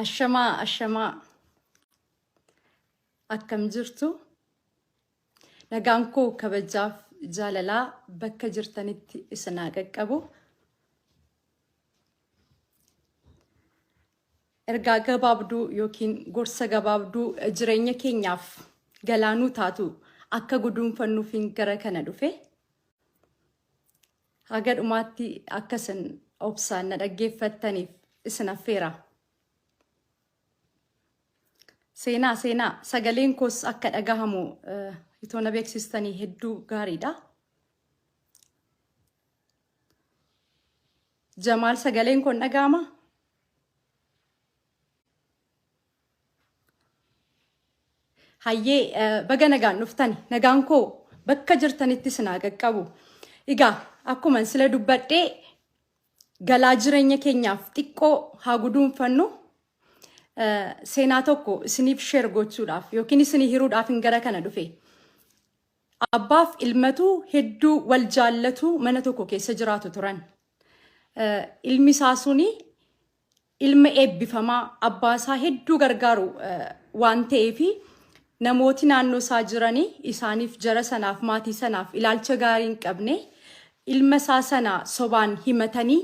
Ashamaa ashamaa akkam jirtu? Nagaan koo kabajaaf jaalalaa bakka jirtanitti isin haa qaqqabu. Ergaa gabaabduu yookiin gorsa gabaabduu jireenya keenyaaf galaanuu taatu akka guduunfannuufin gara kana dhufe. Haga dhumaatti akka isin obsaan na dhaggeeffattaniif isin affeera. Seenaa seenaa sagaleen koos akka dhagahamu itoo na beeksistanii hedduu gaariidha. Jamaal sagaleen koo hin dhaga'ama? Hayyee baga nagaan dhuftani. Nagaan koo bakka jirtanitti isin haa qaqqabu. Egaa akkuma sila dubbadhee galaa jireenya keenyaaf xiqqoo haa guduunfannu. Seenaa tokko isiniif sheer gochuudhaaf yookiin isinii hiruudhaaf hin gara kana dhufe. Abbaaf ilmatu hedduu wal jaallatu mana tokko keessa jiraatu turan. Ilmi isaa suni ilma eebbifamaa abbaa isaa hedduu gargaaru waan ta'eef namooti naannoo isaa jiranii isaaniif jara sanaaf maatii sanaaf ilaalcha gaarii hin qabne ilma isaa sana sobaan himatanii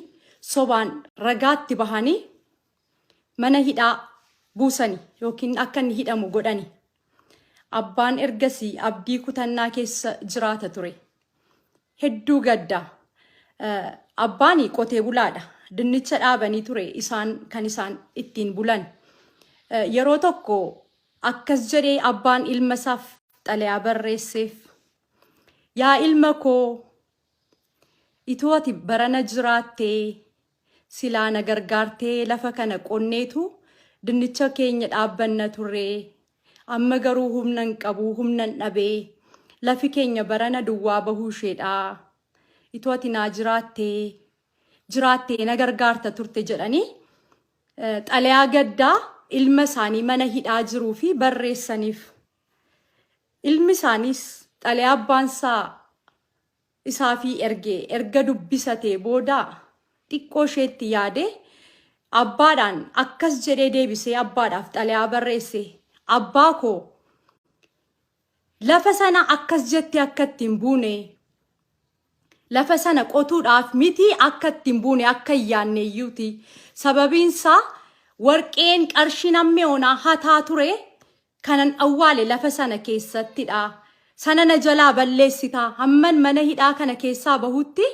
sobaan ragaatti bahanii mana hidhaa buusani yookiin akka inni hidhamu godhani. Abbaan ergasii abdii kutannaa keessa jiraata ture. Hedduu gadda. Abbaan qotee bulaadha. Dinnicha dhaabanii ture isaan kan isaan ittiin bulan. Yeroo tokko akkas jedhee abbaan ilma isaaf xalayaa barreesseef. Yaa ilma koo ituu ati barana jiraattee Silaa na gargaartee lafa kana qonneetu dinnicha keenya dhaabbanna turre. Amma garuu humna hin qabu, humnan dhabe. Lafi keenya barana duwwaa bahuu isheedha. Itoo ati naa jiraattee, jiraattee na gargaarta turte jedhanii xalayaa gaddaa ilma isaanii mana hidhaa jiruu fi barreessaniif. Ilmi isaaniis xalayaa abbaan isaa isaafii erge erga dubbisatee booda xiqqoo isheetti yaade abbaadhaan akkas jedhee deebisee abbaadhaaf xalayaa barreesse. Abbaa koo lafa sana akkas jettee akka itti hin buune lafa sana qotuudhaaf miti akka itti hin buune akka hin yaadne iyyuuti. Sababiin isaa warqeen qarshiin hamma yoonaa hataa ture Kanan awwaale lafa sana keessattidha. Sana na jalaa balleessita. Hamman mana hidhaa kana keessaa bahutti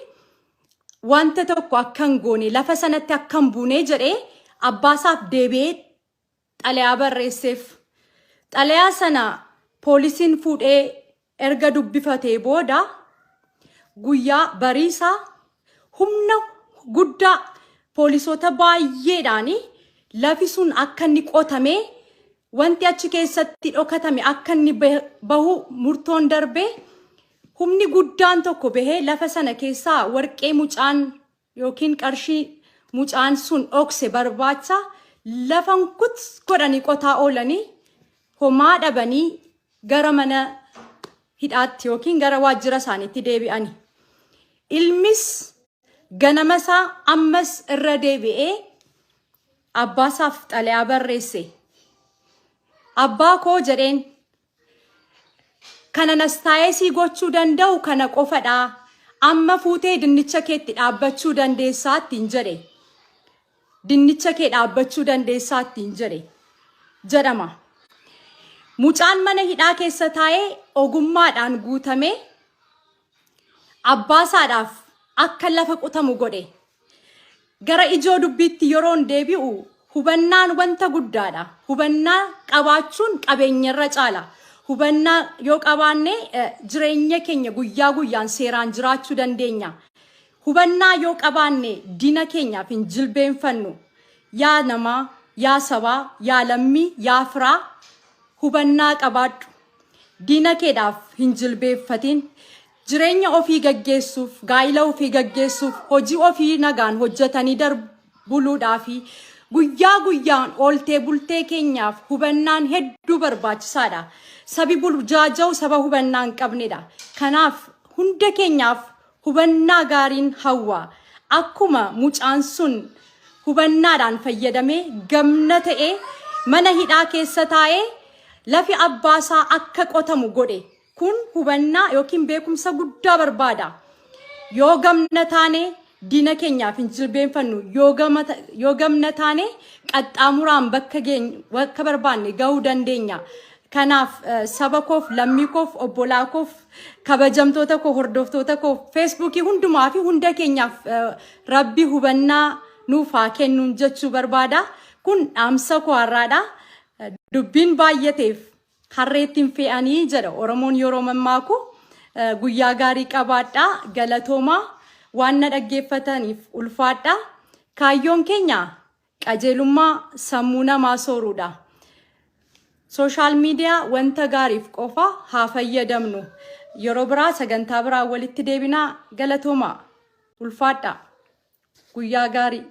wanta tokko akka hin goone lafa sanatti akka hin buune jedhee abbaasaaf deebi'ee xalayaa barreesseef. Xalayaa sana poolisiin fuudhee erga dubbifatee booda guyyaa bariisaa humna guddaa poolisoota baay'eedhaan lafi sun akka inni qotamee wanti achi keessatti dhokatame akka inni bahu murtoon darbee humni guddaan tokko bahee lafa sana keessaa warqee mucaan yookiin qarshii mucaan sun dhokse barbaacha lafan kut godhanii qotaa oolanii homaa dhabanii gara mana hidhaatti yookiin gara waajjira isaaniitti deebi'ani. Ilmis ganama isaa ammas irra deebi'ee abbaasaaf xalayaa barreesse. Abbaa koo jedheen Kana nastaayesii gochuu danda'u kana qofadha. Amma fuutee dinnicha keetti dhaabbachuu dandeessaa ittiin jedhe. Dinnicha kee dhaabbachuu dandeessaa ittiin jedhe jedhama. Mucaan mana hidhaa keessa taa'ee ogummaadhaan guutamee abbaasaadhaaf akka lafa qotamu godhe. Gara ijoo dubbiitti yeroon deebi'u hubannaan wanta guddaadha. Hubannaa qabaachuun qabeenyarra caala. Hubannaa yoo qabaanne jireenya keenya guyyaa guyyaan seeraan jiraachuu dandeenya. Hubannaa yoo qabaanne diina keenyaaf hin jilbeenfannu. Yaa namaa, yaa sabaa, yaa lammii, yaa firaa hubannaa qabaadhu. Diina keedhaaf hin jilbeeffatin. Jireenya ofii gaggeessuuf, gaa'ila ofii gaggeessuuf, hojii ofii nagaan hojjetanii darbuluudhaafi guyyaa guyyaan ooltee bultee keenyaaf hubannaan hedduu barbaachisaadha. Sabi burjaaja'u saba hubannaa hin qabnedha. Kanaaf hunda keenyaaf hubannaa gaariin hawwa. Akkuma mucaan sun Hubannaadhaan fayyadamee gamna ta'ee mana hidhaa keessa taa'ee lafi abbaasaa akka qotamu godhe. Kun hubannaa yookiin beekumsa guddaa barbaada. Yoo gamna taane diina keenyaaf hin jilbeenfannu. Yoo gamna taane qaxxaamuraan bakka geenyu bakka barbaanne gahuu dandeenya. Kanaaf saba koof, lammii koof, obbolaa koof, kabajamtoota koo, hordoftoota koo Feesbuukii hundumaa fi hunda keenyaaf Rabbi hubannaa nuuf haa kennuun jechuu barbaada. Kun dhaamsa koo har'aadha. Dubbiin baay'ateef harreetti hin fe'anii jedha Oromoon yeroo mammaaku. Guyyaa gaarii qabaadhaa. Galatoomaa, waan na dhaggeeffataniif ulfaadhaa. Kaayyoon keenya qajeelummaa sammuu namaa sooruudha. Social media wanta gaariif qofa haa fayyadamnu. Yeroo biraa sagantaa biraa walitti deebinaa. Galatoomaa. Ulfaadhaa. Guyyaa gaarii.